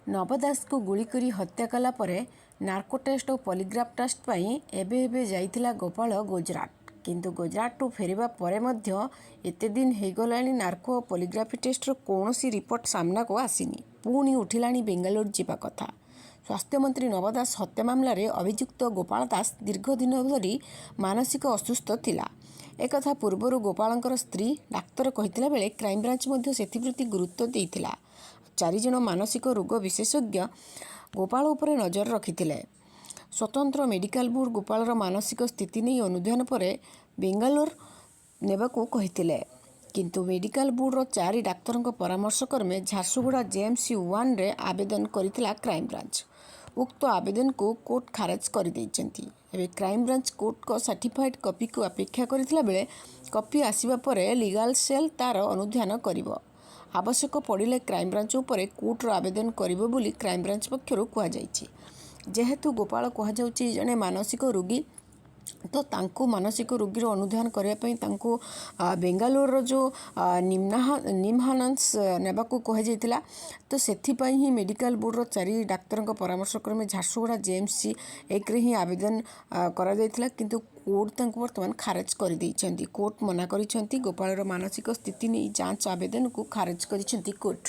ନବ ଦାସଙ୍କୁ ଗୁଳି କରି ହତ୍ୟା କଲା ପରେ ନାର୍କୋ ଟେଷ୍ଟ ଓ ପଲିଗ୍ରାଫ ଟେଷ୍ଟ ପାଇଁ ଏବେ ଏବେ ଯାଇଥିଲା ଗୋପାଳ ଗୁଜରାଟ। କିନ୍ତୁ ଗୁଜରାଟରୁ ଫେରିବା ପରେ ମଧ୍ୟ ଏତେ ଦିନ ହେଇଗଲାଣି, ନାର୍କୋ ଓ ପଲିଗ୍ରାଫି ଟେଷ୍ଟର କୌଣସି ରିପୋର୍ଟ ସାମ୍ନାକୁ ଆସିନି। ପୁଣି ଉଠିଲାଣି ବେଙ୍ଗାଲୁରୁ ଯିବା କଥା। ସ୍ୱାସ୍ଥ୍ୟମନ୍ତ୍ରୀ ନବ ଦାସ ହତ୍ୟା ମାମଲାରେ ଅଭିଯୁକ୍ତ ଗୋପାଳ ଦାସ ଦୀର୍ଘ ଦିନ ଧରି ମାନସିକ ଅସୁସ୍ଥ ଥିଲା। ଏକଥା ପୂର୍ବରୁ ଗୋପାଳଙ୍କର ସ୍ତ୍ରୀ, ଡାକ୍ତର କହିଥିଲା ବେଳେ କ୍ରାଇମବ୍ରାଞ୍ଚ ମଧ୍ୟ ସେଥିପ୍ରତି ଗୁରୁତ୍ୱ ଦେଇଥିଲା। ଚାରିଜଣ ମାନସିକ ରୋଗ ବିଶେଷଜ୍ଞ ଗୋପାଳ ଉପରେ ନଜର ରଖିଥିଲେ। ସ୍ୱତନ୍ତ୍ର ମେଡିକାଲ ବୋର୍ଡ ଗୋପାଳର ମାନସିକ ସ୍ଥିତି ନେଇ ଅନୁଧ୍ୟାନ ପରେ ବେଙ୍ଗାଲୁରୁ ନେବାକୁ କହିଥିଲେ। କିନ୍ତୁ ମେଡିକାଲ ବୋର୍ଡର ଚାରି ଡାକ୍ତରଙ୍କ ପରାମର୍ଶ କ୍ରମେ ଝାରସୁଗୁଡ଼ା ଜେଏମ୍ସି ୱାନ୍ରେ ଆବେଦନ କରିଥିଲା କ୍ରାଇମବ୍ରାଞ୍ଚ। ଉକ୍ତ ଆବେଦନକୁ କୋର୍ଟ ଖାରଜ କରିଦେଇଛନ୍ତି। ଏବେ କ୍ରାଇମବ୍ରାଞ୍ଚ କୋର୍ଟଙ୍କ ସାର୍ଟିଫାଏଡ୍ କପିକୁ ଅପେକ୍ଷା କରିଥିଲା ବେଳେ କପି ଆସିବା ପରେ ଲିଗାଲ ସେଲ୍ ତାର ଅନୁଧ୍ୟାନ କରିବ। ଆବଶ୍ୟକ ପଡ଼ିଲେ କ୍ରାଇମବ୍ରାଞ୍ଚ ଉପରେ କୋର୍ଟର ଆବେଦନ କରିବ ବୋଲି କ୍ରାଇମବ୍ରାଞ୍ଚ ପକ୍ଷରୁ କୁହାଯାଇଛି। ଯେହେତୁ ଗୋପାଳ କୁହାଯାଉଛି ଜଣେ ମାନସିକ ରୋଗୀ, ତ ତାଙ୍କୁ ମାନସିକ ରୋଗୀର ଅନୁଧ୍ୟାନ କରିବା ପାଇଁ ତାଙ୍କୁ ବେଙ୍ଗାଲୁରୁର ଯେଉଁ ନିମ୍ହାନନ୍ସ ନେବାକୁ କୁହାଯାଇଥିଲା, ତ ସେଥିପାଇଁ ହିଁ ମେଡିକାଲ ବୋର୍ଡର ଚାରି ଡାକ୍ତରଙ୍କ ପରାମର୍ଶ କ୍ରମେ ଝାରସୁଗୁଡ଼ା ଜେଏମ୍ସି 1ରେ ହିଁ ଆବେଦନ କରାଯାଇଥିଲା। କିନ୍ତୁ କୋର୍ଟ ତାଙ୍କୁ ବର୍ତ୍ତମାନ ଖାରଜ କରିଦେଇଛନ୍ତି। କୋର୍ଟ ମନା କରିଛନ୍ତି। ଗୋପାଳର ମାନସିକ ସ୍ଥିତି ନେଇ ଯାଞ୍ଚ ଆବେଦନକୁ ଖାରଜ କରିଛନ୍ତି କୋର୍ଟ।